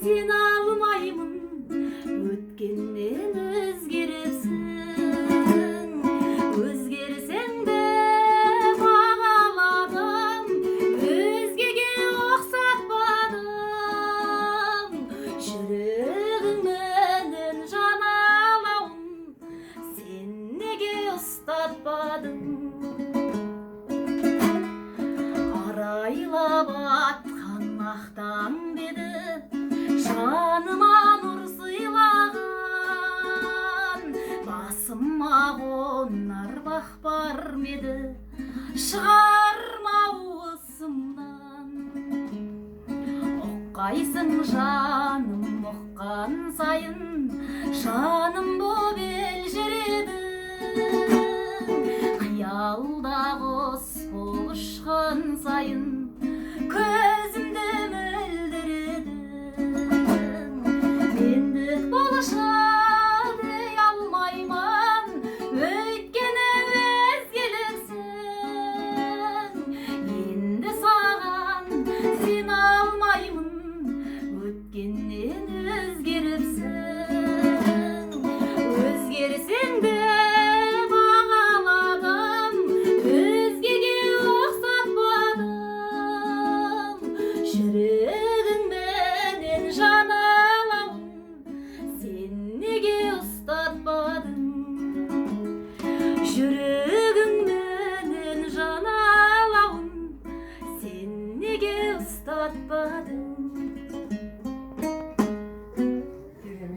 сене алмаймын, өткеннен өзгеріпсің. Өзгерсең де бағаладым, өзгеге ұқсатпадым. Жүрегіңменен жан алауын сен неге ұстатпадың? Арайлап атқан ақ таң деді, жаныма нұр сыйлаған. Басыма қонар бақ бар ма еді, шығарма уысымнан. Ұққайсың, жаным, ұққан сайын жаным боп елжіредің. Қиялда құс болып ұшқан сайын көзімді мөлдіредің. Мендік болшы дей алмаймын, өйткені өзгеліксің. Енді саған сене алмаймын, өткеннен өзгеріпсің. Өзгерсең де бағаладым, өзгеге ұқсатпадым. Жүрегіңменен жан алауын сен неге ұстатпадың? Жүрек